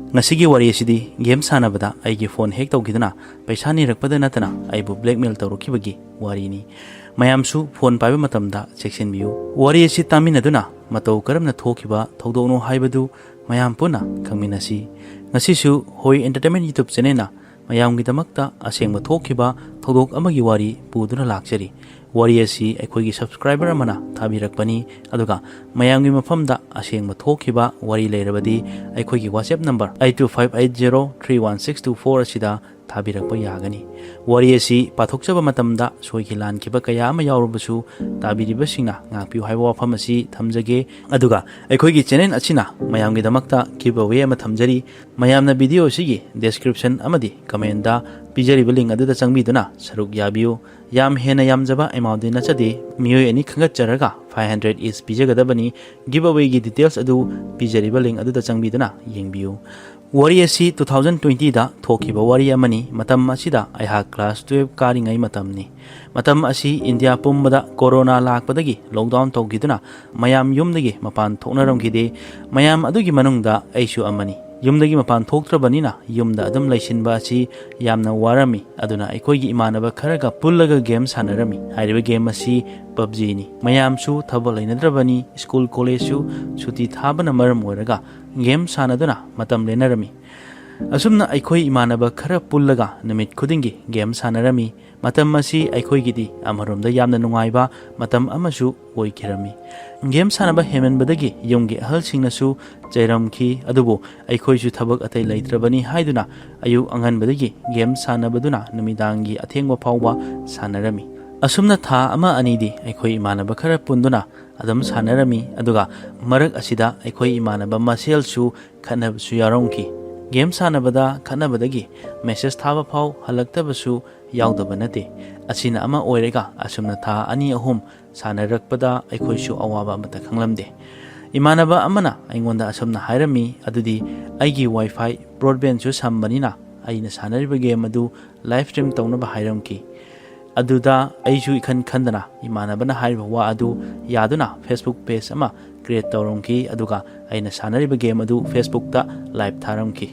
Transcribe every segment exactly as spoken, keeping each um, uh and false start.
ꯉꯁꯤꯒꯤ ꯋꯥꯔꯤ ꯑꯁꯤꯗꯤ ꯒꯦꯝ ꯁꯥꯟꯅꯕꯗ ꯑꯩꯒꯤ ꯐꯣꯟ ꯍꯦꯛ ꯇꯧꯈꯤꯗꯨꯅ ꯄꯩꯁꯥ ꯅꯤꯔꯛꯄꯗ ꯅꯠꯇꯅ ꯑꯩꯕꯨ ꯕ꯭ꯂꯦꯛꯃꯦꯜ ꯇꯧꯔꯛꯈꯤꯕꯒꯤ ꯋꯥꯔꯤꯅꯤ꯫ ꯃꯌꯥꯝꯁꯨ ꯐꯣꯟ ꯄꯥꯏꯕ ꯃꯇꯝꯗ ꯆꯦꯛꯁꯤꯟꯕꯤꯌꯨ꯫ ꯋꯥꯔꯤ ꯑꯁꯤ ꯇꯥꯃꯤꯟꯅꯗꯨꯅ ꯃꯇꯧ ꯀꯔꯝꯅ ꯊꯣꯛꯈꯤꯕ ꯊꯧꯗꯣꯛꯅꯣ ꯍꯥꯏꯕꯗꯨ ꯃꯌꯥꯝ ꯄꯨꯟꯅ ꯈꯪꯃꯤꯟꯅꯁꯤ꯫ ꯉꯁꯤꯁꯨ ꯍꯣꯏ ꯑꯦꯟꯇꯔꯇꯦꯟꯃꯦꯟ YouTube ꯆꯦꯅꯦꯜꯅ ꯃꯌꯥꯝꯒꯤꯗꯃꯛꯇ ꯑꯁꯦꯡꯕ ꯊꯣꯛꯈꯤꯕ ꯊꯧꯗꯣꯛ ꯑꯃꯒꯤ ꯋꯥꯔꯤ ꯄꯨꯗꯨꯅ ꯂꯥꯛꯆꯔꯤ꯫ ꯋꯥꯔꯤ ꯑꯁꯤ ꯑꯩꯈꯣꯏꯒꯤ ꯁꯕꯁꯀ꯭ꯔꯥꯏꯕꯔ ꯑꯃꯅ ꯊꯥꯕꯤꯔꯛꯄꯅꯤ, ꯑꯗꯨꯒ ꯃꯌꯥꯝꯒꯤ ꯃꯐꯝꯗ ꯑꯁꯦꯡꯕ ꯊꯣꯛꯈꯤꯕ ꯋꯥꯔꯤ ꯂꯩꯔꯕꯗꯤ ꯑꯩꯈꯣꯏꯒꯤ WhatsApp number eight two five eight zero three one six two four ꯑꯁꯤꯗ ꯊꯥꯕꯤꯔꯛꯄ ꯌꯥꯒꯅꯤ꯫ ꯋꯥꯔꯤ ꯑꯁꯤ ꯄꯥꯊꯣꯛꯆꯕ ꯃꯇꯝꯗ ꯁꯣꯏꯈꯤ ꯂꯥꯟꯈꯤꯕ ꯀꯌꯥ ꯑꯃ ꯌꯥꯎꯔꯕꯁꯨ ꯇꯥꯕꯤꯔꯤꯕꯁꯤꯡꯅ ꯉꯥꯛꯄꯤꯌꯨ ꯍꯥꯏꯕ ꯋꯥꯐꯝ ꯑꯁꯤ ꯊꯝꯖꯒꯦ꯫ ꯑꯗꯨꯒ ꯑꯩꯈꯣꯏꯒꯤ ꯆꯦꯅꯦꯜ ꯑꯁꯤꯅ ꯃꯌꯥꯝꯒꯤꯗꯃꯛꯇ ꯒꯤꯚ ꯑꯋꯦ ꯑꯃ ꯊꯝꯖꯔꯤ꯫ ꯃꯌꯥꯝꯅ ꯚꯤꯗꯤꯑꯣ ꯑꯁꯤꯒꯤ ꯗꯤꯁꯀ꯭ꯔꯤꯞꯁꯟ ꯑꯃꯗꯤ ꯀꯃꯦꯟꯗ ꯄꯤꯖꯔꯤꯕ ꯂꯤꯡ ꯑꯗꯨꯗ ꯆꯪꯕꯤꯗꯨꯅ ꯁꯔꯨꯛ ꯌꯥꯕꯤꯌꯨ꯫ ꯌꯥꯝ ꯍꯦꯟꯅ ꯌꯥꯝꯖꯕ ꯑꯦꯃꯥꯎꯟꯗꯤ ꯅꯠꯆꯗꯦ, ꯃꯤꯑꯣꯏ ꯑꯅꯤ ꯈꯟꯒꯠꯆꯔꯒ five hundred each ꯄꯤꯖꯒꯗꯕꯅꯤ꯫ ꯒꯤꯚ ꯑꯋꯦꯒꯤ ꯗꯤꯇꯦꯜꯁ ꯑꯗꯨ ꯄꯤꯖꯔꯤꯕ ꯂꯤꯡ ꯑꯗꯨꯗ ꯆꯪꯕꯤꯗꯨꯅ ꯌꯦꯡꯕꯤꯌꯨ꯫ ꯋꯥꯔꯤ ꯑꯁꯤ two thousand twenty ꯗ ꯊꯣꯛꯈꯤꯕ ꯋꯥꯔꯤ ꯑꯃꯅꯤ꯫ ꯃꯇꯝ ꯑꯁꯤꯗ ꯑꯩꯍꯥꯛ class twelve ꯀꯥꯔꯤꯉꯩ ꯃꯇꯝꯅꯤ꯫ ꯃꯇꯝ ꯑꯁꯤ ꯏꯟꯗꯤꯌꯥ ꯄꯨꯝꯕꯗ ꯀꯣꯔꯣꯅꯥ ꯂꯥꯛꯄꯗꯒꯤ lockdown ꯇꯧꯈꯤꯗꯨꯅ ꯃꯌꯥꯝ ꯌꯨꯝꯗꯒꯤ ꯃꯄꯥꯟ ꯊꯣꯛꯅꯔꯝꯈꯤꯗꯦ꯫ ꯃꯌꯥꯝ ꯑꯗꯨꯒꯤ ꯃꯅꯨꯡꯗ ꯑꯩꯁꯨ ꯑꯃꯅꯤ꯫ ꯌꯨꯝꯗꯒꯤ ꯃꯄꯥꯟ ꯊꯣꯛꯇ꯭ꯔꯕꯅꯤꯅ ꯌꯨꯝꯗ ꯑꯗꯨꯝ ꯂꯩꯁꯤꯟꯕ ꯑꯁꯤ ꯌꯥꯝꯅ ꯋꯥꯔꯝꯃꯤ꯫ ꯑꯗꯨꯅ ꯑꯩꯈꯣꯏꯒꯤ ꯏꯃꯥꯟꯅꯕ ꯈꯔꯒ ꯄꯨꯜꯂꯒ ꯒꯦꯝ ꯁꯥꯟꯅꯔꯝꯃꯤ꯫ ꯍꯥꯏꯔꯤꯕ ꯒꯦꯝ ꯑꯁꯤ PUBG ꯅꯤ꯫ ꯃꯌꯥꯝꯁꯨ ꯊꯕꯛ ꯂꯩꯅꯗ꯭ꯔꯕꯅꯤ, ꯁ꯭ꯀꯨꯜ ꯀꯣꯂꯦꯖꯁꯨ ꯁꯨꯇꯤ ꯊꯥꯕꯅ ꯃꯔꯝ ꯑꯣꯏꯔꯒ ꯒꯦꯝ ꯁꯥꯟꯅꯗꯨꯅ ꯃꯇꯝ ꯂꯦꯟꯅꯔꯝꯃꯤ꯫ ꯑꯁꯨꯝꯅ ꯑꯩꯈꯣꯏ ꯏꯃꯥꯟꯅꯕ ꯈꯔ ꯄꯨꯜꯂꯒ ꯅꯨꯃꯤꯠ ꯈꯨꯗꯤꯡꯒꯤ ꯒꯦꯝ ꯁꯥꯟꯅꯔꯝꯃꯤ꯫ ꯃꯇꯝ ꯑꯁꯤ ꯑꯩꯈꯣꯏꯒꯤꯗꯤ ꯑꯃꯔꯣꯝꯗ ꯌꯥꯝꯅ ꯅꯨꯡꯉꯥꯏꯕ ꯃꯇꯝ ꯑꯃꯁꯨ ꯑꯣꯏꯈꯤꯔꯝꯃꯤ꯫ ꯒꯦꯝ ꯁꯥꯟꯅꯕ ꯍꯦꯟꯃꯟꯕꯗꯒꯤ ꯌꯨꯝꯒꯤ ꯑꯍꯜꯁꯤꯡꯅꯁꯨ ꯆꯩꯔꯝꯈꯤ, ꯑꯗꯨꯕꯨ ꯑꯩꯈꯣꯏꯁꯨ ꯊꯕꯛ ꯑꯇꯩ ꯂꯩꯇ꯭ꯔꯕꯅꯤ ꯍꯥꯏꯗꯨꯅ ꯑꯌꯨꯛ ꯑꯉꯟꯕꯗꯒꯤ ꯒꯦꯝ ꯁꯥꯟꯅꯕꯗꯨꯅ ꯅꯨꯃꯤꯗꯥꯡꯒꯤ ꯑꯊꯦꯡꯕ ꯐꯥꯎꯕ ꯁꯥꯟꯅꯔꯝꯃꯤ꯫ ꯑꯁꯨꯝꯅ ꯊꯥ ꯑꯃ ꯑꯅꯤꯗꯤ ꯑꯩꯈꯣꯏ ꯏꯃꯥꯟꯅꯕ ꯈꯔ ꯄꯨꯟꯗꯨꯅ ꯑꯗꯨꯝ ꯁꯥꯟꯅꯔꯝꯃꯤ꯫ ꯑꯗꯨꯒ ꯃꯔꯛ ꯑꯁꯤꯗ ꯑꯩꯈꯣꯏ ꯏꯃꯥꯟꯅꯕ ꯃꯁꯦꯜꯁꯨ ꯈꯠꯅꯕꯁꯨ ꯌꯥꯎꯔꯝꯈꯤ꯫ ꯒꯦꯝ ꯁꯥꯟꯅꯕꯗ ꯈꯠꯅꯕꯗꯒꯤ ꯃꯦꯁꯦꯖ ꯊꯥꯕ ꯐꯥꯎ ꯍꯜꯂꯛꯇꯕꯁꯨ ꯌꯥꯎꯗꯕ ꯅꯠꯇꯦ꯫ ꯑꯁꯤꯅ ꯑꯃ ꯑꯣꯏꯔꯒ ꯑꯁꯨꯝꯅ ꯊꯥ ꯑꯅꯤ ꯑꯍꯨꯝ ꯁꯥꯟꯅꯔꯛꯄꯗ ꯑꯩꯈꯣꯏꯁꯨ ꯑꯋꯥꯕ ꯑꯃꯠꯇ ꯈꯪꯂꯝꯗꯦ꯫ ꯏꯃꯥꯟꯅꯕ ꯑꯃꯅ ꯑꯩꯉꯣꯟꯗ ꯑꯁꯨꯝꯅ ꯍꯥꯏꯔꯝꯃꯤ, "ꯑꯗꯨꯗꯤ ꯑꯩꯒꯤ WiFi broadband ꯁꯨ ꯁꯝꯕꯅꯤꯅ ꯑꯩꯅ ꯁꯥꯟꯅꯔꯤꯕ ꯒꯦꯝ ꯑꯗꯨ live stream ꯇꯧꯅꯕ ꯍꯥꯏꯔꯝꯈꯤ"꯫ ꯑꯗꯨꯗ ꯑꯩꯁꯨ ꯏꯈꯟ ꯈꯟꯗꯅ ꯏꯃꯥꯟꯅꯕꯅ ꯍꯥꯏꯔꯤꯕ ꯋꯥ ꯑꯗꯨ ꯌꯥꯗꯨꯅ Facebook page ꯑꯃ create ꯇꯧꯔꯝꯈꯤ, ꯑꯗꯨꯒ ꯑꯩꯅ ꯁꯥꯟꯅꯔꯤꯕ game ꯑꯗꯨ Facebookꯇ live ꯊꯥꯔꯝꯈꯤ꯫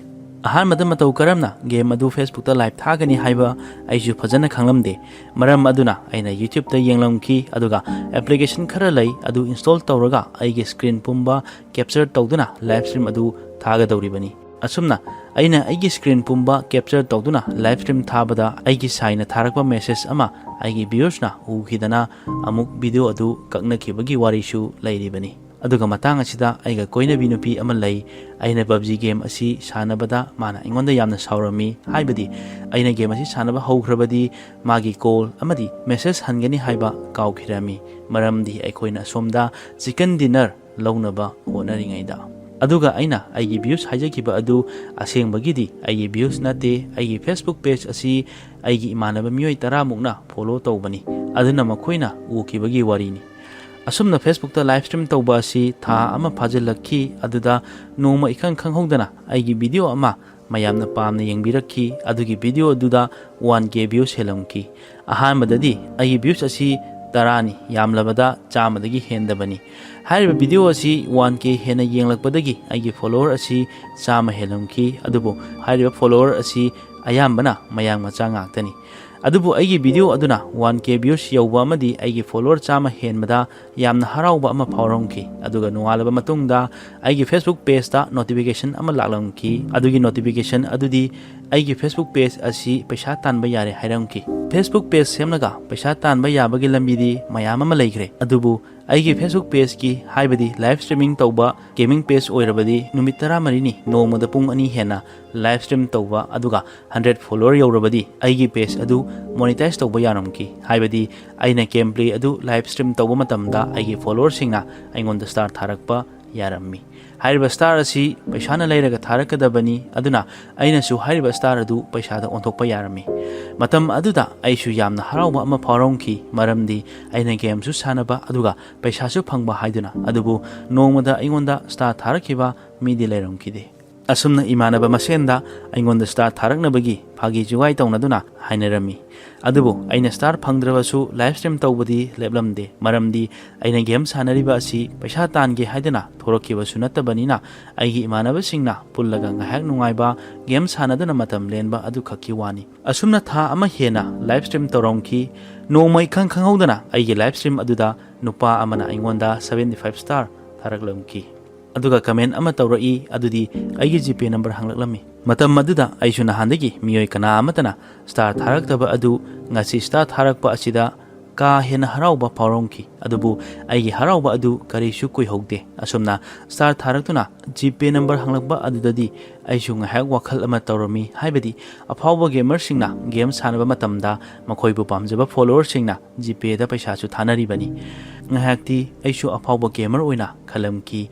ꯑꯍꯥꯟꯕꯗ ꯃꯇꯧ ꯀꯔꯝꯅ game ꯑꯗꯨ Facebookꯇ live ꯊꯥꯒꯅꯤ ꯍꯥꯏꯕ ꯑꯩꯁꯨ ꯐꯖꯅ ꯈꯪꯂꯝꯗꯦ꯫ ꯃꯔꯝ ꯑꯗꯨꯅ ꯑꯩꯅ YouTubeꯇ ꯌꯦꯡꯂꯝꯈꯤ, ꯑꯗꯨꯒ application ꯈꯔ ꯂꯩ, ꯑꯗꯨ install ꯇꯧꯔꯒ ꯑꯩꯒꯤ screen ꯄꯨꯝꯕ capture ꯇꯧꯗꯨꯅ live stream ꯑꯗꯨ ꯊꯥꯒꯗꯧꯔꯤꯕꯅꯤ꯫ ꯑꯁꯨꯝꯅ ꯑꯩꯅ ꯑꯩꯒꯤ screen ꯄꯨꯝꯕ capture ꯇꯧꯗꯨꯅ live stream ꯊꯥꯕꯗ, ꯑꯩꯒꯤ ꯁꯥꯏꯅ ꯊꯥꯔꯛꯄ message ꯑꯃ ꯑꯩꯒꯤ viewsꯅ ꯎꯈꯤꯗꯅ ꯑꯃꯨꯛ video ꯑꯗꯨ ꯀꯛꯅꯈꯤꯕꯒꯤ ꯋꯥꯔꯤꯁꯨ ꯂꯩꯔꯤꯕꯅꯤ꯫ ꯑꯗꯨꯒ ꯃꯇꯥꯡ ꯑꯁꯤꯗ ꯑꯩꯒ ꯀꯣꯏꯅꯕꯤ ꯅꯨꯄꯤ ꯑꯃ ꯂꯩ꯫ ꯑꯩꯅ PUBG game ꯑꯁꯤ ꯁꯥꯟꯅꯕꯗ ꯃꯥꯅ ꯑꯩꯉꯣꯟꯗ ꯌꯥꯝꯅ ꯁꯥꯎꯔꯝꯃꯤ꯫ ꯍꯥꯏꯕꯗꯤ, ꯑꯩꯅ game ꯑꯁꯤ ꯁꯥꯟꯅꯕ ꯍꯧꯈ꯭ꯔꯕꯗꯤ ꯃꯥꯒꯤ call ꯑꯃꯗꯤ message ꯍꯟꯒꯅꯤ ꯍꯥꯏꯕ ꯀꯥꯎꯈꯤꯔꯝꯃꯤ, ꯃꯔꯝꯗꯤ ꯑꯩꯈꯣꯏꯅ ꯑꯁꯣꯝꯗ chicken dinner ꯂꯧꯅꯕ ꯍꯣꯠꯅꯔꯤꯉꯩꯗ꯫ ꯑꯗꯨꯒ ꯑꯩꯅ ꯑꯩꯒꯤ views ꯍꯥꯏꯖꯈꯤꯕ ꯑꯗꯨ ꯑꯁꯦꯡꯕꯒꯤꯗꯤ ꯑꯩꯒꯤ views ꯅꯠꯇꯦ, ꯑꯩꯒꯤ Facebook page ꯑꯁꯤ ꯑꯩꯒꯤ ꯏꯃꯥꯟꯅꯕ ꯃꯤꯑꯣꯏ ꯇꯔꯥꯃꯨꯛꯅ follow ꯇꯧꯕꯅꯤ, ꯑꯗꯨꯅ ꯃꯈꯣꯏꯅ ꯎꯈꯤꯕꯒꯤ ꯋꯥꯔꯤꯅꯤ꯫ ꯑꯁꯨꯝꯅ Facebookꯇ live stream ꯇꯧꯕ ꯑꯁꯤ ꯊꯥ ꯑꯃ ꯐꯥꯖꯤꯜꯂꯛꯈꯤ꯫ ꯑꯗꯨꯗ ꯅꯣꯡꯃ ꯏꯈꯪ ꯈꯪꯍꯧꯗꯅ ꯑꯩꯒꯤ video ꯑꯃ ꯃꯌꯥꯝꯅ ꯄꯥꯝꯅ ꯌꯦꯡꯕꯤꯔꯛꯈꯤ꯫ ꯑꯗꯨꯒꯤ video ꯑꯗꯨꯗ one K views ꯍꯦꯜꯂꯝꯈꯤ꯫ ꯑꯍꯥꯟꯕꯗꯗꯤ ꯑꯩꯒꯤ views ꯑꯁꯤ ꯇꯔꯥꯅꯤ, ꯌꯥꯝꯂꯕꯗ ꯆꯥꯝꯃꯗꯒꯤ ꯍꯦꯟꯗꯕꯅꯤ꯫ ꯍꯥꯏꯔꯤꯕ video ꯑꯁꯤ one K ꯍꯦꯟꯅ ꯌꯦꯡꯂꯛꯄꯗꯒꯤ ꯑꯩꯒꯤ follower ꯑꯁꯤ ꯆꯥꯝꯃ ꯍꯦꯜꯂꯝꯈꯤ꯫ ꯑꯗꯨꯕꯨ ꯍꯥꯏꯔꯤꯕ follower ꯑꯁꯤ ꯑꯌꯥꯝꯕꯅ ꯃꯌꯥꯡ ꯃꯆꯥ ꯉꯥꯛꯇꯅꯤ꯫ ꯑꯗꯨꯕꯨ ꯑꯩꯒꯤ video ꯑꯗꯨꯅ one K views ꯌꯧꯕ ꯑꯃꯗꯤ ꯑꯩꯒꯤ follower ꯆꯥꯝꯃ ꯍꯦꯟꯕꯗ ꯌꯥꯝꯅ ꯍꯔꯥꯎꯕ ꯑꯃ ꯐꯥꯎꯔꯝꯈꯤ꯫ ꯑꯗꯨꯒ ꯅꯣꯡꯉꯥꯜꯂꯕ ꯃꯇꯨꯡꯗ ꯑꯩꯒꯤ Facebook pageꯇ notification ꯑꯃ ꯂꯥꯛꯂꯝꯈꯤ꯫ ꯑꯗꯨꯒꯤ notification ꯑꯗꯨꯗꯤ ꯑꯩꯒꯤ Facebook page ꯑꯁꯤ ꯄꯩꯁꯥ ꯇꯥꯟꯕ ꯌꯥꯔꯦ ꯍꯥꯏꯔꯝꯈꯤ꯫ Facebook page ꯁꯦꯝꯂꯒ ꯄꯩꯁꯥ ꯇꯥꯟꯕ ꯌꯥꯕꯒꯤ ꯂꯝꯕꯤꯗꯤ ꯃꯌꯥꯝ ꯑꯃ ꯂꯩꯈ꯭ꯔꯦ, ꯑꯗꯨꯕꯨ ꯑꯩꯒꯤ Facebook pageꯀꯤ, ꯍꯥꯏꯕꯗꯤ live streaming ꯇꯧꯕ gaming page ꯑꯣꯏꯔꯕꯗꯤ, ꯅꯨꯃꯤꯠ ꯇꯔꯥꯃꯔꯤꯅꯤ, ꯅꯣꯡꯃꯗ ꯄꯨꯡ ꯑꯅꯤ ꯍꯦꯟꯅ live stream ꯇꯧꯕ, ꯑꯗꯨꯒ hundred follower ꯌꯧꯔꯕꯗꯤ ꯑꯩꯒꯤ page ꯑꯗꯨ monetize ꯇꯧꯕ ꯌꯥꯔꯝꯈꯤ꯫ ꯍꯥꯏꯕꯗꯤ, ꯑꯩꯅ gameplay ꯑꯗꯨ live stream ꯇꯧꯕ ꯃꯇꯝꯗ ꯑꯩꯒꯤ followerꯁꯤꯡꯅ ꯑꯩꯉꯣꯟꯗ star ꯊꯥꯔꯛꯄ ꯌꯥꯔꯝꯃꯤ꯫ ꯍꯥꯏꯔꯤꯕ star ꯑꯁꯤ ꯄꯩꯁꯥꯅ ꯂꯩꯔꯒ ꯊꯥꯔꯛꯀꯗꯕꯅꯤ, ꯑꯗꯨꯅ ꯑꯩꯅꯁꯨ ꯍꯥꯏꯔꯤꯕ star ꯑꯗꯨ ꯄꯩꯁꯥꯗ ꯑꯣꯟꯊꯣꯛꯄ ꯌꯥꯔꯝꯃꯤ꯫ ꯃꯇꯝ ꯑꯗꯨꯗ ꯑꯩꯁꯨ ꯌꯥꯝꯅ ꯍꯔꯥꯎꯕ ꯑꯃ ꯐꯥꯎꯔꯝꯈꯤ, ꯃꯔꯝꯗꯤ ꯑꯩꯅ gameꯁꯨ ꯁꯥꯟꯅꯕ, ꯑꯗꯨꯒ ꯄꯩꯁꯥꯁꯨ ꯐꯪꯕ ꯍꯥꯏꯗꯨꯅ꯫ ꯑꯗꯨꯕꯨ ꯅꯣꯡꯃꯗ ꯑꯩꯉꯣꯟꯗ star ꯊꯥꯔꯛꯈꯤꯕ ꯃꯤꯗꯤ ꯂꯩꯔꯝꯈꯤꯗꯦ꯫ ꯑꯁꯨꯝꯅ ꯏꯃꯥꯟꯅꯕ ꯃꯁꯦꯟꯗ ꯑꯩꯉꯣꯟꯗ ꯁ꯭ꯇꯥꯔ ꯊꯥꯔꯛꯅꯕꯒꯤ ꯐꯥꯒꯤ ꯖꯨꯒꯥꯏ ꯇꯧꯅꯗꯨꯅ ꯍꯥꯏꯅꯔꯝꯃꯤ꯫ ꯑꯗꯨꯕꯨ ꯑꯩꯅ ꯁ꯭ꯇꯥꯔ ꯐꯪꯗ꯭ꯔꯕꯁꯨ ꯂꯥꯏꯚ ꯁ꯭ꯇ꯭ꯔꯤꯝ ꯇꯧꯕꯗꯤ ꯂꯦꯞꯂꯝꯗꯦ, ꯃꯔꯝꯗꯤ ꯑꯩꯅ ꯒꯦꯝ ꯁꯥꯟꯅꯔꯤꯕ ꯑꯁꯤ ꯄꯩꯁꯥ ꯇꯥꯟꯒꯦ ꯍꯥꯏꯗꯅ ꯊꯣꯔꯛꯈꯤꯕꯁꯨ ꯅꯠꯇꯕꯅꯤꯅ꯫ ꯑꯩꯒꯤ ꯏꯃꯥꯟꯅꯕꯁꯤꯡꯅ ꯄꯨꯜꯂꯒ ꯉꯥꯏꯍꯥꯛ ꯅꯨꯡꯉꯥꯏꯕ, ꯒꯦꯝ ꯁꯥꯟꯅꯗꯨꯅ ꯃꯇꯝ ꯂꯦꯟꯕ ꯑꯗꯨꯈꯛꯀꯤ ꯋꯥꯅꯤ꯫ ꯑꯁꯨꯝꯅ ꯊꯥ ꯑꯃ ꯍꯦꯟꯅ ꯂꯥꯏꯚ ꯁ꯭ꯇ꯭ꯔꯤꯝ ꯇꯧꯔꯝꯈꯤ꯫ ꯅꯣꯡꯃ ꯏꯈꯪ ꯈꯪꯍꯧꯗꯅ ꯑꯩꯒꯤ ꯂꯥꯏꯚ ꯁ꯭ꯇ꯭ꯔꯤꯝ ꯑꯗꯨꯗ ꯅꯨꯄꯥ ꯑꯃꯅ ꯑꯩꯉꯣꯟꯗ seventy five star ꯊꯥꯔꯛꯂꯝꯈꯤ꯫ ꯑꯗꯨꯒ ꯀꯃꯦꯟ ꯑꯃ ꯇꯧꯔꯛꯏ, ꯑꯗꯨꯗꯤ ꯑꯩꯒꯤ ꯖꯤꯄꯦ ꯅꯝꯕꯔ ꯍꯪꯂꯛꯂꯝꯃꯤ꯫ ꯃꯇꯝ ꯑꯗꯨꯗ ꯑꯩꯁꯨ ꯅꯍꯥꯟꯗꯒꯤ ꯃꯤꯑꯣꯏ ꯀꯅꯥ ꯑꯃꯠꯇꯅ ꯁ꯭ꯇꯥꯔ ꯊꯥꯔꯛꯇꯕ ꯑꯗꯨ ꯉꯁꯤ ꯁ꯭ꯇꯥꯔ ꯊꯥꯔꯛꯄ ꯑꯁꯤꯗ ꯀꯥ ꯍꯦꯟꯅ ꯍꯔꯥꯎꯕ ꯐꯥꯎꯔꯝꯈꯤ꯫ ꯑꯗꯨꯕꯨ ꯑꯩꯒꯤ ꯍꯔꯥꯎꯕ ꯑꯗꯨ ꯀꯔꯤꯁꯨ ꯀꯨꯏꯍꯧꯗꯦ꯫ ꯑꯁꯨꯝꯅ ꯁ꯭ꯇꯥꯔ ꯊꯥꯔꯛꯇꯨꯅ ꯖꯤꯄꯦ ꯅꯝꯕꯔ ꯍꯪꯂꯛꯄ ꯑꯗꯨꯗꯗꯤ ꯑꯩꯁꯨ ꯉꯥꯏꯍꯥꯛ ꯋꯥꯈꯜ ꯑꯃ ꯇꯧꯔꯝꯃꯤ꯫ ꯍꯥꯏꯕꯗꯤ ꯑꯐꯥꯎꯕ ꯒꯦꯃꯔꯁꯤꯡꯅ ꯒꯦꯝ ꯁꯥꯟꯅꯕ ꯃꯇꯝꯗ ꯃꯈꯣꯏꯕꯨ ꯄꯥꯝꯖꯕ ꯐꯣꯂꯣꯋꯔꯁꯤꯡꯅ ꯖꯤꯄꯦꯗ ꯄꯩꯁꯥꯁꯨ ꯊꯥꯅꯔꯤꯕꯅꯤ꯫ ꯉꯥꯏꯍꯥꯛꯇꯤ ꯑꯩꯁꯨ ꯑꯐꯥꯎꯕ ꯒꯦꯃꯔ ꯑꯣꯏꯅ ꯈꯜꯂꯝꯈꯤ꯫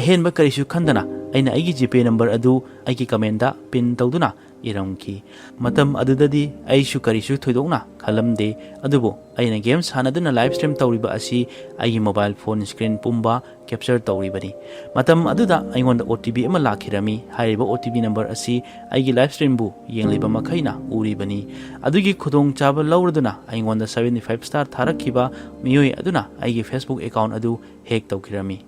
ꯑꯍꯦꯟꯕ ꯀꯔꯤꯁꯨ ꯈꯟꯗꯅ ꯑꯩꯅ ꯑꯩꯒꯤ ꯖꯤꯄꯦ ꯅꯝꯕꯔ ꯑꯗꯨ ꯑꯩꯒꯤ ꯀꯃꯦꯟꯗ ꯄꯤꯟ ꯇꯧꯗꯨꯅ ꯏꯔꯝꯈꯤ꯫ ꯃꯇꯝ ꯑꯗꯨꯗꯗꯤ ꯑꯩꯁꯨ ꯀꯔꯤꯁꯨ ꯊꯣꯏꯗꯣꯛꯅ ꯈꯜꯂꯝꯗꯦ, ꯑꯗꯨꯕꯨ ꯑꯩꯅ ꯒꯦꯝ ꯁꯥꯟꯅꯗꯨꯅ ꯂꯥꯏꯚ ꯁ꯭ꯇ꯭ꯔꯤꯝ ꯇꯧꯔꯤꯕ ꯑꯁꯤ ꯑꯩꯒꯤ ꯃꯣꯕꯥꯏꯜ ꯐꯣꯟ ꯁ꯭ꯀ꯭ꯔꯤꯟ ꯄꯨꯝꯕ ꯀꯦꯞꯆꯔ ꯇꯧꯔꯤꯕꯅꯤ꯫ ꯃꯇꯝ ꯑꯗꯨꯗ ꯑꯩꯉꯣꯟꯗ ꯑꯣ ꯇꯤ ꯄꯤ ꯑꯃ ꯂꯥꯛꯈꯤꯔꯝꯃꯤ꯫ ꯍꯥꯏꯔꯤꯕ ꯑꯣ ꯇꯤ ꯄꯤ ꯅꯝꯕꯔ ꯑꯁꯤ ꯑꯩꯒꯤ ꯂꯥꯏꯚ ꯁ꯭ꯇ꯭ꯔꯤꯝꯕꯨ ꯌꯦꯡꯂꯤꯕ ꯃꯈꯩꯅ ꯎꯔꯤꯕꯅꯤ꯫ ꯑꯗꯨꯒꯤ ꯈꯨꯗꯣꯡꯆꯥꯕ ꯂꯧꯔꯗꯨꯅ ꯑꯩꯉꯣꯟꯗ seventy five star ꯊꯥꯔꯛꯈꯤꯕ ꯃꯤꯑꯣꯏ ꯑꯗꯨꯅ ꯑꯩꯒꯤ Facebook account ꯑꯗꯨ ꯍꯦꯛ ꯇꯧꯈꯤꯔꯝꯃꯤ꯫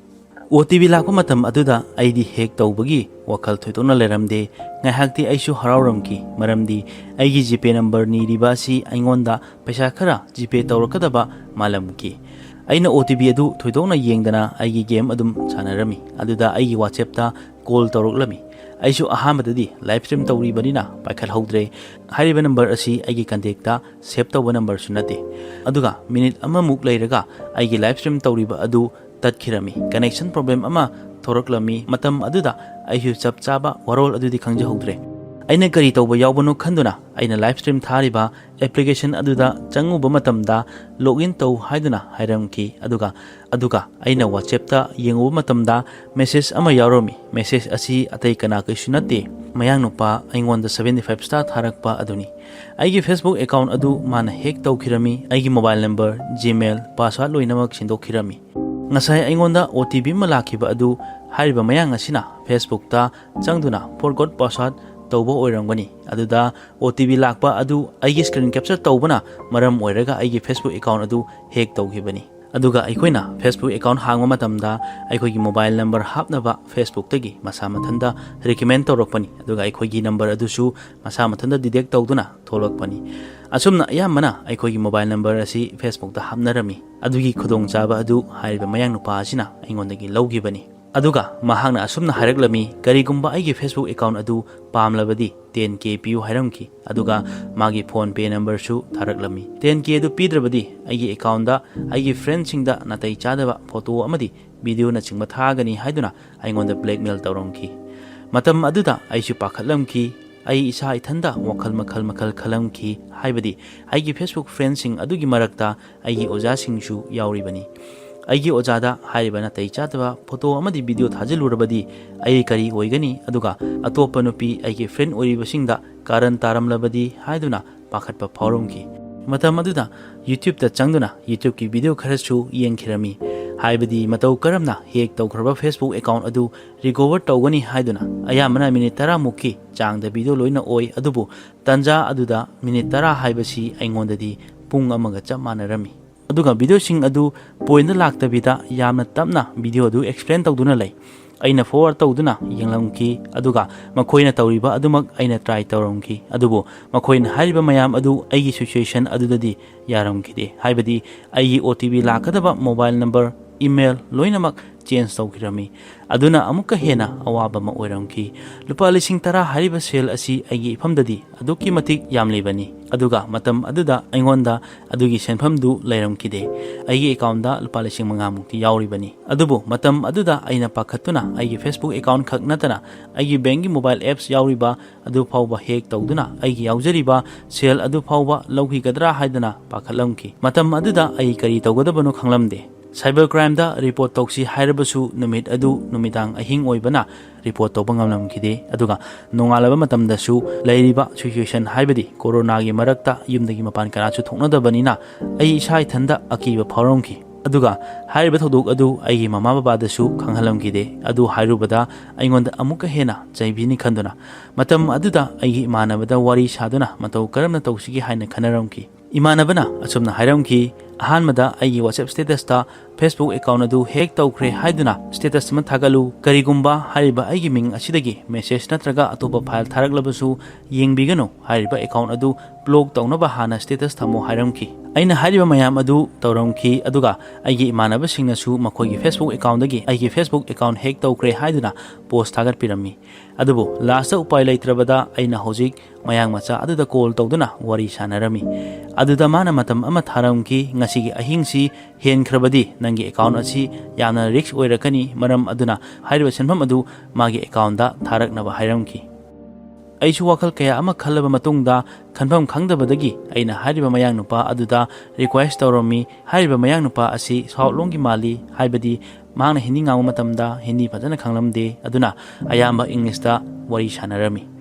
ꯑꯣ ꯇꯤ ꯄꯤ ꯂꯥꯛꯄ ꯃꯇꯝ ꯑꯗꯨꯗ ꯑꯩꯗꯤ ꯍꯦꯛ ꯇꯧꯕꯒꯤ ꯋꯥꯈꯜ ꯊꯣꯏꯗꯣꯛꯅ ꯂꯩꯔꯝꯗꯦ꯫ ꯉꯥꯏꯍꯥꯛꯇꯤ ꯑꯩꯁꯨ ꯍꯔꯥꯎꯔꯝꯈꯤ, ꯃꯔꯝꯗꯤ ꯑꯩꯒꯤ ꯖꯤꯄꯦ ꯅꯝꯕꯔ ꯅꯤꯔꯤꯕ ꯑꯁꯤ ꯑꯩꯉꯣꯟꯗ ꯄꯩꯁꯥ ꯈꯔ ꯖꯤꯄꯦ ꯇꯧꯔꯛꯀꯗꯕ ꯃꯥꯜꯂꯝꯈꯤ꯫ ꯑꯩꯅ ꯑꯣ ꯇꯤ ꯄꯤ ꯑꯗꯨ ꯊꯣꯏꯗꯣꯛꯅ ꯌꯦꯡꯗꯅ ꯑꯩꯒꯤ ꯒꯦꯝ ꯑꯗꯨꯝ ꯁꯥꯟꯅꯔꯝꯃꯤ꯫ ꯑꯗꯨꯗ ꯑꯩꯒꯤ WhatsApp-ꯇ ꯀꯣꯜ ꯇꯧꯔꯛꯂꯝꯃꯤ꯫ ꯑꯩꯁꯨ ꯑꯍꯥꯟꯕꯗꯗꯤ ꯂꯥꯏꯚ ꯁ꯭ꯇ꯭ꯔꯤꯝ ꯇꯧꯔꯤꯕꯅꯤꯅ ꯄꯥꯏꯈꯠꯍꯧꯗ꯭ꯔꯦ꯫ ꯍꯥꯏꯔꯤꯕ ꯅꯝꯕꯔ ꯑꯁꯤ ꯑꯩꯒꯤ ꯀꯟꯇꯦꯛꯇ ꯁꯦꯚ ꯇꯧꯕ ꯅꯝꯕꯔꯁꯨ ꯅꯠꯇꯦ꯫ ꯑꯗꯨꯒ ꯃꯤꯅꯤꯠ ꯑꯃꯃꯨꯛ ꯂꯩꯔꯒ ꯑꯩꯒꯤ ꯂꯥꯏꯚ ꯁ꯭ꯇ꯭ꯔꯤꯝ ꯇꯧꯔꯤꯕ ꯑꯗꯨ ꯇꯠꯈꯤꯔꯝꯃꯤ꯫ ꯀꯅꯦꯛꯁꯟ ꯄ꯭ꯔꯣꯕ꯭ꯂꯦꯝ ꯑꯃ ꯊꯣꯔꯛꯂꯝꯃꯤ꯫ ꯃꯇꯝ ꯑꯗꯨꯗ ꯑꯩꯁꯨ ꯆꯞ ꯆꯥꯕ ꯋꯥꯔꯣꯜ ꯑꯗꯨꯗꯤ ꯈꯪꯖꯍꯧꯗ꯭ꯔꯦ꯫ ꯑꯩꯅ ꯀꯔꯤ ꯇꯧꯕ ꯌꯥꯎꯕꯅꯣ ꯈꯟꯗꯨꯅ ꯑꯩꯅ ꯂꯥꯏꯚ ꯁ꯭ꯇ꯭ꯔꯤꯝ ꯊꯥꯔꯤꯕ ꯑꯦꯄ꯭ꯂꯤꯀꯦꯁꯟ ꯑꯗꯨꯗ ꯆꯪꯉꯨꯕ ꯃꯇꯝꯗ ꯂꯣꯒ ꯏꯟ ꯇꯧ ꯍꯥꯏꯗꯨꯅ ꯍꯥꯏꯔꯝꯈꯤ꯫ ꯑꯗꯨꯒ, ꯑꯗꯨꯒ ꯑꯩꯅ WhatsApp-ꯇ ꯌꯦꯡꯉꯨꯕ ꯃꯇꯝꯗ ꯃꯦꯁꯦꯖ ꯑꯃ ꯌꯥꯎꯔꯝꯃꯤ꯫ ꯃꯦꯁꯦꯖ ꯑꯁꯤ ꯑꯇꯩ ꯀꯅꯥ ꯀꯩꯁꯨ ꯅꯠꯇꯦ, ꯃꯌꯥꯡ ꯅꯨꯄꯥ ꯑꯩꯉꯣꯟꯗ seventy five star ꯊꯥꯔꯛꯄ ꯑꯗꯨꯅꯤ꯫ ꯑꯩꯒꯤ Facebook account ꯑꯗꯨ ꯃꯥꯅ ꯍꯦꯛ ꯇꯧꯈꯤꯔꯝꯃꯤ, ꯑꯩꯒꯤ ꯃꯣꯕꯥꯏꯜ ꯅꯝꯕꯔ, ꯖꯤꯃꯦꯜ, ꯄꯥꯁꯋꯥꯔꯗ ꯂꯣꯏꯅꯃꯛ ꯁꯤꯟꯗꯣꯛꯈꯤꯔꯝꯃꯤ꯫ ꯉꯁꯥꯏ ꯑꯩꯉꯣꯟꯗ ꯑꯣ ꯇꯤ ꯄꯤ ꯑꯃ ꯂꯥꯛꯈꯤꯕ ꯑꯗꯨ ꯍꯥꯏꯔꯤꯕ ꯃꯌꯥꯡ ꯑꯁꯤꯅ Facebook ꯇ ꯆꯪꯗꯨꯅ forgot password ꯇꯧꯕ ꯑꯣꯏꯔꯝꯒꯅꯤ꯫ ꯑꯗꯨꯗ ꯑꯣ ꯇꯤ ꯄꯤ ꯂꯥꯛꯄ ꯑꯗꯨ ꯑꯩꯒꯤ screen capture ꯇꯧꯕꯅ ꯃꯔꯝ ꯑꯣꯏꯔꯒ ꯑꯩꯒꯤ Facebook account ꯑꯗꯨ hack ꯇꯧꯈꯤꯕꯅꯤ꯫ ꯑꯗꯨꯒ ꯑꯩꯈꯣꯏꯅ Facebook account ꯍꯥꯡꯕ ꯃꯇꯝꯗ ꯑꯩꯈꯣꯏꯒꯤ mobile number ꯍꯥꯞꯅꯕ Facebook ꯇꯒꯤ ꯃꯁꯥ ꯃꯊꯟꯇ recommend ꯇꯧꯔꯛꯄꯅꯤ꯫ ꯑꯗꯨꯒ ꯑꯩꯈꯣꯏꯒꯤ number ꯑꯗꯨꯁꯨ ꯃꯁꯥ ꯃꯊꯟꯇ detect ꯇꯧꯗꯨꯅ ꯊꯣꯛꯂꯛꯄꯅꯤ꯫ ꯑꯁꯨꯝꯅ ꯑꯌꯥꯝꯕꯅ ꯑꯩꯈꯣꯏꯒꯤ mobile number ꯑꯁꯤ Facebook ꯇ ꯍꯥꯞꯅꯔꯝꯃꯤ꯫ ꯑꯗꯨꯒꯤ ꯈꯨꯗꯣꯡꯆꯥꯕ ꯑꯗꯨ ꯍꯥꯏꯔꯤꯕ ꯃꯌꯥꯡ ꯅꯨꯄꯥ ꯑꯁꯤꯅ ꯑꯩꯉꯣꯟꯗꯒꯤ ꯂꯧꯈꯤꯕꯅꯤ꯫ ꯑꯗꯨꯒ ꯃꯍꯥꯛꯅ ꯑꯁꯨꯝꯅ ꯍꯥꯏꯔꯛꯂꯝꯃꯤ, "ꯀꯔꯤꯒꯨꯝꯕ ꯑꯩꯒꯤ Facebook account ꯑꯗꯨ ꯄꯥꯝꯂꯕꯗꯤ ten K ꯄꯤꯌꯨ" ꯍꯥꯏꯔꯝꯈꯤ꯫ ꯑꯗꯨꯒ ꯃꯥꯒꯤ PhonePe number ꯁꯨ ꯊꯥꯔꯛꯂꯝꯃꯤ꯫ Ten K ꯑꯗꯨ ꯄꯤꯗ꯭ꯔꯕꯗꯤ ꯑꯩꯒꯤ account ꯇ ꯑꯩꯒꯤ friend ꯁꯤꯡꯗ ꯅꯥꯇꯩ ꯆꯥꯗꯕ photo ꯑꯃꯗꯤ video ꯅꯆꯤꯡꯕ ꯊꯥꯒꯅꯤ ꯍꯥꯏꯗꯨꯅ ꯑꯩꯉꯣꯟꯗ blackmail ꯇꯧꯔꯝꯈꯤ꯫ ꯃꯇꯝ ꯑꯗꯨꯗ ꯑꯩꯁꯨ ꯄꯥꯈꯠꯂꯝꯈꯤ꯫ ꯑꯩ ꯏꯁꯥ ꯏꯊꯟꯇ ꯋꯥꯈꯜ ꯃꯈꯜ ꯃꯈꯜ ꯈꯜꯂꯝꯈꯤ꯫ ꯍꯥꯏꯕꯗꯤ ꯑꯩꯒꯤ Facebook friend ꯁꯤꯡ ꯑꯗꯨꯒꯤ ꯃꯔꯛꯇ ꯑꯩꯒꯤ ꯑꯣꯖꯥꯁꯤꯡꯁꯨ ꯌꯥꯎꯔꯤꯕꯅꯤ꯫ ꯑꯩꯒꯤ ꯑꯣꯖꯥꯗ ꯍꯥꯏꯔꯤꯕ ꯅꯥꯇꯩ ꯆꯥꯗꯕ photo ꯑꯃꯗꯤ video ꯊꯥꯖꯤꯜꯂꯨꯔꯕꯗꯤ ꯑꯩ ꯀꯔꯤ ꯑꯣꯏꯒꯅꯤ? ꯑꯗꯨꯒ ꯑꯇꯣꯞꯄ ꯅꯨꯄꯤ ꯑꯩꯒꯤ friend ꯑꯣꯏꯔꯤꯕꯁꯤꯡꯗ ꯀꯥꯔꯟ ꯇꯥꯔꯝꯂꯕꯗꯤ ꯍꯥꯏꯗꯨꯅ ꯄꯥꯈꯠꯄ ꯐꯥꯎꯔꯝꯈꯤ꯫ ꯃꯇꯝ ꯑꯗꯨꯗ YouTube ꯇ ꯆꯪꯗꯨꯅ YouTube ꯀꯤ video ꯈꯔꯁꯨ ꯌꯦꯡꯈꯤꯔꯝꯃꯤ꯫ ꯍꯥꯏꯕꯗꯤ ꯃꯇꯧ ꯀꯔꯝꯅ hack ꯇꯧꯈ꯭ꯔꯕ Facebook account ꯑꯗꯨ recover ꯇꯧꯒꯅꯤ ꯍꯥꯏꯗꯨꯅ꯫ ꯑꯌꯥꯝꯕꯅ minute ꯇꯔꯥ ꯃꯨꯛꯀꯤ ꯆꯥꯡꯗ video ꯂꯣꯏꯅ ꯑꯣꯏ, ꯑꯗꯨꯕꯨ ꯇꯟꯖꯥ ꯑꯗꯨꯗ minute ꯇꯔꯥ ꯍꯥꯏꯕꯁꯤ ꯑꯩꯉꯣꯟꯗꯗꯤ ꯄꯨꯡ ꯑꯃꯒ ꯆꯞ ꯃꯥꯟꯅꯔꯝꯃꯤ꯫ ꯑꯗꯨꯒ video ꯁꯤꯡ ꯑꯗꯨ point ꯇ ꯂꯥꯛꯇꯕꯤꯗ ꯌꯥꯝꯅ ꯇꯞꯅ video ꯑꯗꯨ explain ꯇꯧꯗꯨꯅ ꯂꯩ꯫ ꯑꯩꯅ forward ꯇꯧꯗꯨꯅ ꯌꯦꯡꯂꯝꯈꯤ, ꯑꯗꯨꯒ ꯃꯈꯣꯏꯅ ꯇꯧꯔꯤꯕ ꯑꯗꯨꯃꯛ ꯑꯩꯅ try ꯇꯧꯔꯝꯈꯤ꯫ ꯑꯗꯨꯕꯨ ꯃꯈꯣꯏꯅ ꯍꯥꯏꯔꯤꯕ ꯃꯌꯥꯝ ꯑꯗꯨ ꯑꯩꯒꯤ situation ꯑꯗꯨꯗꯗꯤ ꯌꯥꯔꯝꯈꯤꯗꯦ꯫ ꯍꯥꯏꯕꯗꯤ ꯑꯩꯒꯤ OTP ꯂꯥꯛꯀꯗꯕ mobile number, email ꯂꯣꯏꯅꯃꯛ change ꯇꯧꯈꯤꯔꯝꯃꯤ꯫ ꯑꯗꯨꯅ ꯑꯃꯨꯛꯀ ꯍꯦꯟꯅ ꯑꯋꯥꯕ ꯑꯃ ꯑꯣꯏꯔꯝꯈꯤ꯫ ꯂꯨꯄꯥ ꯂꯤꯁꯤꯡ ꯇꯔꯥ ꯍꯥꯏꯔꯤꯕ ꯁꯦꯜ ꯑꯁꯤ ꯑꯩꯒꯤ ꯏꯐꯝꯗꯗꯤ ꯑꯗꯨꯛꯀꯤ ꯃꯇꯤꯛ ꯌꯥꯝꯂꯤꯕꯅꯤ꯫ ꯑꯗꯨꯒ ꯃꯇꯝ ꯑꯗꯨꯗ ꯑꯩꯉꯣꯟꯗ ꯑꯗꯨꯒꯤ ꯁꯦꯟꯐꯝꯗꯨ ꯂꯩꯔꯝꯈꯤꯗꯦ꯫ ꯑꯩꯒꯤ account ꯇ ꯂꯨꯄꯥ ꯂꯤꯁꯤꯡ ꯃꯉꯥ ꯃꯨꯛꯇꯤ ꯌꯥꯎꯔꯤꯕꯅꯤ꯫ ꯑꯗꯨꯕꯨ ꯃꯇꯝ ꯑꯗꯨꯗ ꯑꯩꯅ ꯄꯥꯈꯠꯇꯨꯅ ꯑꯩꯒꯤ Facebook account ꯈꯛ ꯅꯠꯇꯅ ꯑꯩꯒꯤ bank ꯀꯤ mobile apps ꯌꯥꯎꯔꯤꯕ ꯑꯗꯨ ꯐꯥꯎꯕ hack ꯇꯧꯗꯨꯅ ꯑꯩꯒꯤ ꯌꯥꯎꯖꯔꯤꯕ ꯁꯦꯜ ꯑꯗꯨ ꯐꯥꯎꯕ ꯂꯧꯈꯤꯒꯗ꯭ꯔꯥ ꯍꯥꯏꯗꯅ ꯄꯥꯈꯠꯂꯝꯈꯤ꯫ ꯃꯇꯝ ꯑꯗꯨꯗ ꯑꯩ ꯀꯔꯤ ꯇꯧꯒꯗꯕꯅꯣ ꯈꯪꯂꯝꯗꯦ꯫ Cyber crime ꯗ report ꯇꯧꯁꯤ ꯍꯥꯏꯔꯕꯁꯨ ꯅꯨꯃꯤꯠ ꯑꯗꯨ ꯅꯨꯃꯤꯗꯥꯡ ꯑꯍꯤꯡ ꯑꯣꯏꯕꯅ report ꯇꯧꯕ ꯉꯝꯂꯝꯈꯤꯗꯦ꯫ ꯑꯗꯨꯒ ꯅꯣꯡꯉꯥꯜꯂꯕ ꯃꯇꯝꯗꯁꯨ ꯂꯩꯔꯤꯕ situation, ꯍꯥꯏꯕꯗꯤ corona ꯒꯤ ꯃꯔꯛꯇ ꯌꯨꯝꯗꯒꯤ ꯃꯄꯥꯟ ꯀꯅꯥꯁꯨ ꯊꯣꯛꯅꯗꯕꯅꯤꯅ ꯑꯩ ꯏꯁꯥ ꯏꯊꯟꯗ ꯑꯀꯤꯕ ꯐꯥꯎꯔꯝꯈꯤ꯫ ꯑꯗꯨꯒ ꯍꯥꯏꯔꯤꯕ ꯊꯧꯗꯣꯛ ꯑꯗꯨ ꯑꯩꯒꯤ ꯃꯃꯥ ꯕꯕꯥꯗꯁꯨ ꯈꯪꯍꯜꯂꯝꯈꯤꯗꯦ꯫ ꯑꯗꯨ ꯍꯥꯏꯔꯨꯕꯗ ꯑꯩꯉꯣꯟꯗ ꯑꯃꯨꯛꯀ ꯍꯦꯟꯅ ꯆꯩꯕꯤꯅꯤ ꯈꯟꯗꯨꯅ, ꯃꯇꯝ ꯑꯗꯨꯗ ꯑꯩꯒꯤ ꯏꯃꯥꯟꯅꯕꯗ ꯋꯥꯔꯤ ꯁꯥꯗꯨꯅ ꯃꯇꯧ ꯀꯔꯝꯅ ꯇꯧꯁꯤꯒꯦ ꯍꯥꯏꯅ ꯈꯟꯅꯔꯝꯈꯤ꯫ ꯏꯃꯥꯟꯅꯕꯅ ꯑꯁꯨꯝꯅ ꯍꯥꯏꯔꯝꯈꯤ, "ꯑꯍꯥꯟꯕꯗ ꯑꯩꯒꯤ WhatsApp statusꯇ Facebook account ꯑꯗꯨ hack ꯇꯧꯈ꯭ꯔꯦ ꯍꯥꯏꯗꯨꯅ status ꯑꯃ ꯊꯥꯒꯠꯂꯨ꯫ ꯀꯔꯤꯒꯨꯝꯕ ꯍꯥꯏꯔꯤꯕ ꯑꯩꯒꯤ ꯃꯤꯡ ꯑꯁꯤꯗꯒꯤ message ꯅꯠꯇ꯭ꯔꯒ ꯑꯇꯣꯞꯄ file ꯊꯥꯔꯛꯂꯕꯁꯨ ꯌꯦꯡꯕꯤꯒꯅꯨ꯫ ꯍꯥꯏꯔꯤꯕ account ꯑꯗꯨ block ꯇꯧꯅꯕ ꯍꯥꯟꯅ status ꯊꯝꯃꯨ" ꯍꯥꯏꯔꯝꯈꯤ꯫ ꯑꯩꯅ ꯍꯥꯏꯔꯤꯕ ꯃꯌꯥꯝ ꯑꯗꯨ ꯇꯧꯔꯝꯈꯤ, ꯑꯗꯨꯒ ꯑꯩꯒꯤ ꯏꯃꯥꯟꯅꯕꯁꯤꯡꯅꯁꯨ ꯃꯈꯣꯏꯒꯤ Facebook accountꯗꯒꯤ ꯑꯩꯒꯤ Facebook account hack ꯇꯧꯈ꯭ꯔꯦ ꯍꯥꯏꯗꯨꯅ post ꯊꯥꯒꯠꯄꯤꯔꯝꯃꯤ꯫ ꯑꯗꯨꯕꯨ lastꯇ ꯎꯄꯥꯏ ꯂꯩꯇ꯭ꯔꯕꯗ ꯑꯩꯅ ꯍꯧꯖꯤꯛ ꯃꯌꯥꯡ ꯃꯆꯥ ꯑꯗꯨꯗ call ꯇꯧꯗꯨꯅ ꯋꯥꯔꯤ ꯁꯥꯟꯅꯔꯝꯃꯤ꯫ ꯑꯗꯨꯗ ꯃꯥꯅ ꯃꯇꯝ ꯑꯃ ꯊꯥꯔꯝꯈꯤ, "ꯉꯁꯤꯒꯤ ꯑꯍꯤꯡꯁꯤ ꯍꯦꯟꯈ꯭ꯔꯕꯗꯤ ꯅꯪꯒꯤ account ꯑꯁꯤ ꯌꯥꯝꯅ risk ꯑꯣꯏꯔꯛꯀꯅꯤ, ꯃꯔꯝ ꯑꯗꯨꯅ ꯍꯥꯏꯔꯤꯕ ꯁꯦꯟꯐꯝ ꯑꯗꯨ ꯃꯥꯒꯤ accountꯗ ꯊꯥꯔꯛꯅꯕ" ꯍꯥꯏꯔꯝꯈꯤ꯫ ꯑꯩꯁꯨ ꯋꯥꯈꯜ ꯀꯌꯥ ꯑꯃ ꯈꯜꯂꯕ ꯃꯇꯨꯡꯗ, ꯈꯟꯐꯝ ꯈꯪꯗꯕꯗꯒꯤ ꯑꯩꯅ ꯍꯥꯏꯔꯤꯕ ꯃꯌꯥꯡ ꯅꯨꯄꯥ ꯑꯗꯨꯗ request ꯇꯧꯔꯝꯃꯤ꯫ ꯍꯥꯏꯔꯤꯕ ꯃꯌꯥꯡ ꯅꯨꯄꯥ ꯑꯁꯤ South ꯂꯣꯝꯒꯤ ꯃꯥꯜꯂꯤ, ꯍꯥꯏꯕꯗꯤ ꯃꯍꯥꯛꯅ ꯍꯤꯟꯗꯤ ꯉꯥꯡꯕ ꯃꯇꯝꯗ ꯍꯤꯟꯗꯤ ꯐꯖꯅ ꯈꯪꯂꯝꯗꯦ, ꯑꯗꯨꯅ ꯑꯌꯥꯝꯕ Englishꯇ ꯋꯥꯔꯤ ꯁꯥꯟꯅꯔꯝꯃꯤ꯫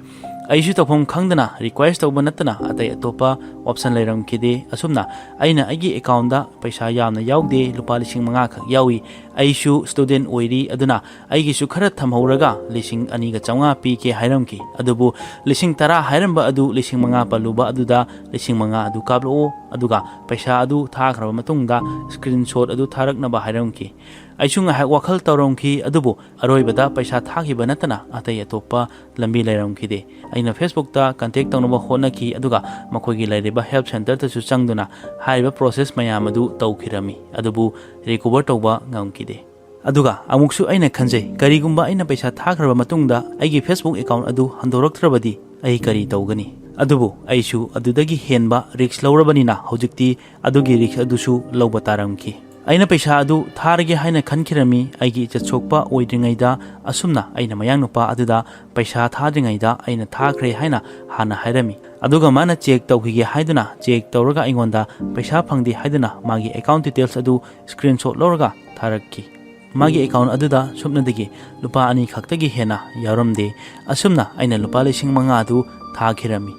ꯑꯩꯁꯨ ꯇꯧꯐꯝ ꯈꯪꯗꯅ request ꯇꯧꯕ ꯅꯠꯇꯅ ꯑꯇꯩ ꯑꯇꯣꯞꯄ option ꯂꯩꯔꯝꯈꯤꯗꯦ꯫ ꯑꯁꯨꯝꯅ ꯑꯩꯅ ꯑꯩꯒꯤ accountꯗ ꯄꯩꯁꯥ ꯌꯥꯝꯅ ꯌꯥꯎꯗꯦ, ꯂꯨꯄꯥ ꯂꯤꯁꯤꯡ ꯃꯉꯥ ꯈꯛ ꯌꯥꯎꯏ꯫ ꯑꯩꯁꯨ student ꯑꯣꯏꯔꯤ, ꯑꯗꯨꯅ ꯑꯩꯒꯤꯁꯨ ꯈꯔ ꯊꯝꯍꯧꯔꯒ ꯂꯤꯁꯤꯡ ꯑꯅꯤꯒ ꯆꯥꯝꯃꯉꯥ ꯄꯤꯒꯦ ꯍꯥꯏꯔꯝꯈꯤ꯫ ꯑꯗꯨꯕꯨ ꯂꯤꯁꯤꯡ ꯇꯔꯥ ꯍꯥꯏꯔꯝꯕ ꯑꯗꯨ ꯂꯤꯁꯤꯡ ꯃꯉꯥ ꯄꯜꯂꯨꯕ ꯑꯗꯨꯗ ꯂꯤꯁꯤꯡ ꯃꯉꯥ ꯑꯗꯨ ꯀꯥꯞꯂꯛꯑꯣ, ꯑꯗꯨꯒ ꯄꯩꯁꯥ ꯑꯗꯨ ꯊꯥꯈ꯭ꯔꯕ ꯃꯇꯨꯡꯗ screenshot ꯑꯗꯨ ꯊꯥꯔꯛꯅꯕ ꯍꯥꯏꯔꯝꯈꯤ꯫ ꯑꯩꯁꯨ ꯉꯥꯏꯍꯥꯛ ꯋꯥꯈꯜ ꯇꯧꯔꯝꯈꯤ, ꯑꯗꯨꯕꯨ ꯑꯔꯣꯏꯕꯗ ꯄꯩꯁꯥ ꯊꯥꯈꯤꯕ ꯅꯠꯇꯅ ꯑꯇꯩ ꯑꯇꯣꯞꯄ ꯂꯝꯕꯤ ꯂꯩꯔꯝꯈꯤꯗꯦ꯫ ꯑꯩꯅ Facebookꯇ contact ꯇꯧꯅꯕ ꯍꯣꯠꯅꯈꯤ, ꯑꯗꯨꯒ ꯃꯈꯣꯏꯒꯤ ꯂꯩꯔꯤꯕ help centreꯗꯁꯨ ꯆꯪꯗꯨꯅ ꯍꯥꯏꯔꯤꯕ process ꯃꯌꯥꯝ ꯑꯗꯨ ꯇꯧꯈꯤꯔꯝꯃꯤ, ꯑꯗꯨꯕꯨ recover ꯇꯧꯕ ꯉꯝꯈꯤꯗꯦ꯫ ꯑꯗꯨꯒ ꯑꯃꯨꯛꯁꯨ ꯑꯩꯅ ꯈꯟꯖꯩ, ꯀꯔꯤꯒꯨꯝꯕ ꯑꯩꯅ ꯄꯩꯁꯥ ꯊꯥꯈ꯭ꯔꯕ ꯃꯇꯨꯡꯗ ꯑꯩꯒꯤ Facebook account ꯑꯗꯨ ꯍꯟꯗꯣꯔꯛꯇ꯭ꯔꯕꯗꯤ ꯑꯩ ꯀꯔꯤ ꯇꯧꯒꯅꯤ? ꯑꯗꯨꯕꯨ ꯑꯩꯁꯨ ꯑꯗꯨꯗꯒꯤ ꯍꯦꯟꯕ risk ꯂꯧꯔꯕꯅꯤꯅ ꯍꯧꯖꯤꯛꯇꯤ ꯑꯗꯨꯒꯤ risk ꯑꯗꯨꯁꯨ ꯂꯧꯕ ꯇꯥꯔꯝꯈꯤ꯫ ꯑꯩꯅ ꯄꯩꯁꯥ ꯑꯗꯨ ꯊꯥꯔꯒꯦ ꯍꯥꯏꯅ ꯈꯟꯈꯤꯔꯝꯃꯤ꯫ ꯑꯩꯒꯤ ꯏꯖꯠ ꯁꯣꯛꯄ ꯑꯣꯏꯗ꯭ꯔꯤꯉꯩꯗ ꯑꯁꯨꯝꯅ ꯑꯩꯅ ꯃꯌꯥꯡ ꯅꯨꯄꯥ ꯑꯗꯨꯗ ꯄꯩꯁꯥ ꯊꯥꯗ꯭ꯔꯤꯉꯩꯗ ꯑꯩꯅ ꯊꯥꯈ꯭ꯔꯦ ꯍꯥꯏꯅ ꯍꯥꯟꯅ ꯍꯥꯏꯔꯝꯃꯤ꯫ ꯑꯗꯨꯒ ꯃꯥꯅ check ꯇꯧꯈꯤꯒꯦ ꯍꯥꯏꯗꯨꯅ check ꯇꯧꯔꯒ ꯑꯩꯉꯣꯟꯗ ꯄꯩꯁꯥ ꯐꯪꯗꯦ ꯍꯥꯏꯗꯨꯅ ꯃꯥꯒꯤ account details ꯑꯗꯨ screenshot ꯂꯧꯔꯒ ꯊꯥꯔꯛꯈꯤ꯫ ꯃꯥꯒꯤ account ꯑꯗꯨꯗ ꯁꯨꯞꯅꯗꯒꯤ ꯂꯨꯄꯥ ꯑꯅꯤ ꯈꯛꯇꯒꯤ ꯍꯦꯟꯅ ꯌꯥꯎꯔꯝꯗꯦ꯫ ꯑꯁꯨꯝꯅ ꯑꯩꯅ ꯂꯨꯄꯥ ꯂꯤꯁꯤꯡ ꯃꯉꯥ ꯑꯗꯨ ꯊꯥꯈꯤꯔꯝꯃꯤ꯫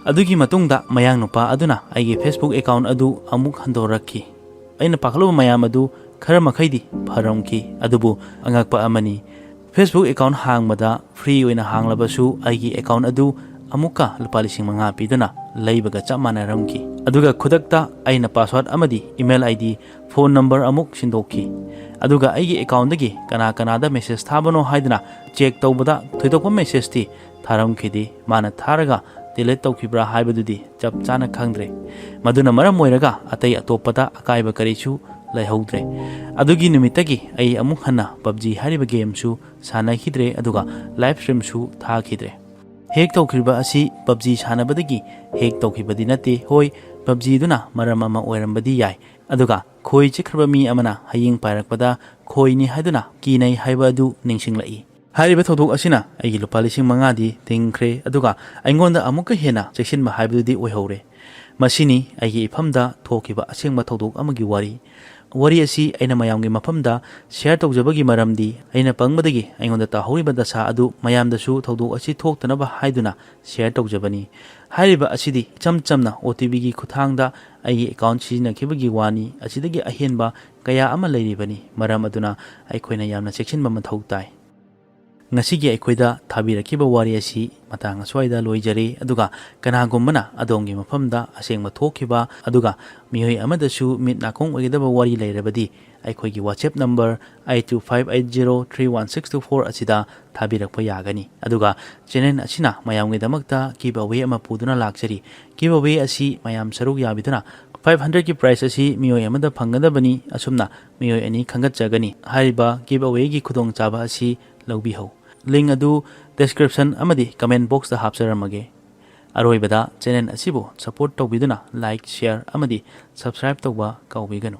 ꯑꯗꯨꯒꯤ ꯃꯇꯨꯡꯗ ꯃꯌꯥꯡ ꯅꯨꯄꯥ ꯑꯗꯨꯅ ꯑꯩꯒꯤ Facebook account ꯑꯗꯨ ꯑꯃꯨꯛ ꯍꯟꯗꯣꯔꯛꯈꯤ꯫ ꯑꯩꯅ ꯄꯥꯈꯠꯂꯨꯕ ꯃꯌꯥꯝ ꯑꯗꯨ ꯈꯔ ꯃꯈꯩꯗꯤ ꯐꯔꯝꯈꯤ꯫ ꯑꯗꯨꯕꯨ ꯑꯉꯛꯄ ꯑꯃꯅꯤ, Facebook account ꯍꯥꯡꯕꯗ free ꯑꯣꯏꯅ ꯍꯥꯡꯂꯕꯁꯨ ꯑꯩꯒꯤ account ꯑꯗꯨ ꯑꯃꯨꯛꯀ ꯂꯨꯄꯥ ꯂꯤꯁꯤꯡ ꯃꯉꯥ ꯄꯤꯗꯨꯅ ꯂꯩꯕꯒ ꯆꯞ ꯃꯥꯟꯅꯔꯝꯈꯤ꯫ ꯑꯗꯨꯒ ꯈꯨꯗꯛꯇ ꯑꯩꯅ password ꯑꯃꯗꯤ email ID, phone number ꯑꯃꯨꯛ ꯁꯤꯟꯗꯣꯛꯈꯤ꯫ ꯑꯗꯨꯒ ꯑꯩꯒꯤ accountꯗꯒꯤ ꯀꯅꯥ ꯀꯅꯥꯗ message ꯊꯥꯕꯅꯣ ꯍꯥꯏꯗꯨꯅ check ꯇꯧꯕꯗ ꯊꯣꯏꯗꯣꯛꯄ messageꯇꯤ ꯊꯥꯔꯝꯈꯤꯗꯦ꯫ ꯃꯥꯅ ꯊꯥꯔꯒ delete ꯇꯧꯈꯤꯕ꯭ꯔꯥ ꯍꯥꯏꯕꯗꯨꯗꯤ ꯆꯞ ꯆꯥꯅ ꯈꯪꯗ꯭ꯔꯦ꯫ ꯃꯗꯨꯅ ꯃꯔꯝ ꯑꯣꯏꯔꯒ ꯑꯇꯩ ꯑꯇꯣꯞꯄꯗ ꯑꯀꯥꯏꯕ ꯀꯔꯤꯁꯨ ꯂꯩꯍꯧꯗ꯭ꯔꯦ꯫ ꯑꯗꯨꯒꯤ ꯅꯨꯃꯤꯠꯇꯒꯤ ꯑꯩ ꯑꯃꯨꯛ ꯍꯟꯅ PUBG ꯍꯥꯏꯔꯤꯕ gameꯁꯨ ꯁꯥꯟꯅꯈꯤꯗ꯭ꯔꯦ, ꯑꯗꯨꯒ live streamꯁꯨ ꯊꯥꯈꯤꯗ꯭ꯔꯦ꯫ Hack ꯇꯧꯈꯤꯕ ꯑꯁꯤ PUBG ꯁꯥꯟꯅꯕꯗꯒꯤ hack ꯇꯧꯈꯤꯕꯗꯤ ꯅꯠꯇꯦ꯫ ꯍꯣꯏ, PUBGꯗꯨꯅ ꯃꯔꯝ ꯑꯃ ꯑꯣꯏꯔꯝꯕꯗꯤ ꯌꯥꯏ, ꯑꯗꯨꯒ ꯈꯣꯏ ꯆꯤꯛꯈ꯭ꯔꯕ ꯃꯤ ꯑꯃꯅ ꯍꯌꯤꯡ ꯄꯥꯏꯔꯛꯄꯗ ꯈꯣꯏꯅꯤ ꯍꯥꯏꯗꯨꯅ ꯀꯤꯅꯩ ꯍꯥꯏꯕ ꯑꯗꯨ ꯅꯤꯡꯁꯤꯡꯂꯛꯏ꯫ ꯍꯥꯏꯔꯤꯕ ꯊꯧꯗꯣꯛ ꯑꯁꯤꯅ ꯑꯩꯒꯤ ꯂꯨꯄꯥ ꯂꯤꯁꯤꯡ ꯃꯉꯥꯗꯤ ꯇꯤꯡꯈ꯭ꯔꯦ, ꯑꯗꯨꯒ ꯑꯩꯉꯣꯟꯗ ꯑꯃꯨꯛꯀ ꯍꯦꯟꯅ ꯆꯦꯛꯁꯤꯟꯕ ꯍꯥꯏꯕꯗꯨꯗꯤ ꯑꯣꯏꯍꯧꯔꯦ꯫ ꯃꯁꯤꯅꯤ ꯑꯩꯒꯤ ꯏꯐꯝꯗ ꯊꯣꯛꯈꯤꯕ ꯑꯁꯦꯡꯕ ꯊꯧꯗꯣꯛ ꯑꯃꯒꯤ ꯋꯥꯔꯤ꯫ ꯋꯥꯔꯤ ꯑꯁꯤ ꯑꯩꯅ ꯃꯌꯥꯝꯒꯤ ꯃꯐꯝꯗ share ꯇꯧꯖꯕꯒꯤ ꯃꯔꯝꯗꯤ, ꯑꯩꯅ ꯄꯪꯕꯗꯒꯤ ꯑꯩꯉꯣꯟꯗ ꯇꯥꯍꯧꯔꯤꯕ ꯗꯁꯥ ꯑꯗꯨ ꯃꯌꯥꯝꯗꯁꯨ ꯊꯧꯗꯣꯛ ꯑꯁꯤ ꯊꯣꯛꯇꯅꯕ ꯍꯥꯏꯗꯨꯅ share ꯇꯧꯖꯕꯅꯤ꯫ ꯍꯥꯏꯔꯤꯕ ꯑꯁꯤꯗꯤ ꯏꯆꯝ ꯆꯝꯅ OTPꯒꯤ ꯈꯨꯠꯊꯥꯡꯗ ꯑꯩꯒꯤ account ꯁꯤꯖꯤꯟꯅꯈꯤꯕꯒꯤ ꯋꯥꯅꯤ꯫ ꯑꯁꯤꯗꯒꯤ ꯑꯍꯦꯟꯕ ꯀꯌꯥ ꯑꯃ ꯂꯩꯔꯤꯕꯅꯤ, ꯃꯔꯝ ꯑꯗꯨꯅ ꯑꯩꯈꯣꯏꯅ ꯌꯥꯝꯅ ꯆꯦꯛꯁꯤꯟꯕ ꯃꯊꯧ ꯇꯥꯏ꯫ ꯉꯁꯤꯒꯤ ꯑꯩꯈꯣꯏꯗ ꯊꯥꯕꯤꯔꯛꯈꯤꯕ ꯋꯥꯔꯤ ꯑꯁꯤ ꯃꯇꯥꯡ ꯑꯁ꯭ꯋꯥꯏꯗ ꯂꯣꯏꯖꯔꯦ꯫ ꯑꯗꯨꯒ ꯀꯅꯥꯒꯨꯝꯕꯅ ꯑꯗꯣꯝꯒꯤ ꯃꯐꯝꯗ ꯑꯁꯦꯡꯕ ꯊꯣꯛꯈꯤꯕ, ꯑꯗꯨꯒ ꯃꯤꯑꯣꯏ ꯑꯃꯗꯁꯨ ꯃꯤꯠ ꯅꯥꯀꯣꯡ ꯑꯣꯏꯒꯗꯕ ꯋꯥꯔꯤ ꯂꯩꯔꯕꯗꯤ, ꯑꯩꯈꯣꯏꯒꯤ WhatsApp number eight two five eight zero three one six two four ꯑꯁꯤꯗ ꯊꯥꯕꯤꯔꯛꯄ ꯌꯥꯒꯅꯤ꯫ ꯑꯗꯨꯒ channel ꯑꯁꯤꯅ ꯃꯌꯥꯝꯒꯤꯗꯃꯛꯇ give away ꯑꯃ ꯄꯨꯗꯨꯅ ꯂꯥꯛꯆꯔꯤ꯫ Give away ꯑꯁꯤ ꯃꯌꯥꯝ ꯁꯔꯨꯛ ꯌꯥꯕꯤꯗꯨꯅ five hundredꯀꯤ prize ꯑꯁꯤ ꯃꯤꯑꯣꯏ ꯑꯃꯗ ꯐꯪꯒꯗꯕꯅꯤ꯫ ꯑꯁꯨꯝꯅ ꯃꯤꯑꯣꯏ ꯑꯅꯤ ꯈꯟꯒꯠꯆꯒꯅꯤ꯫ ꯍꯥꯏꯔꯤꯕ give awayꯒꯤ ꯈꯨꯗꯣꯡꯆꯥꯕ ꯑꯁꯤ ꯂꯧꯕꯤꯍꯧ꯫ Link ꯑꯗꯨ description ꯑꯃꯗꯤ comment boxꯇ ꯍꯥꯞꯆꯔꯝꯃꯒꯦ꯫ ꯑꯔꯣꯏꯕꯗ channel ꯑꯁꯤꯕꯨ support ꯇꯧꯕꯤꯗꯨꯅ like, share ꯑꯃꯗꯤ subscribe ꯇꯧꯕ ꯀꯥꯎꯕꯤꯒꯅꯨ꯫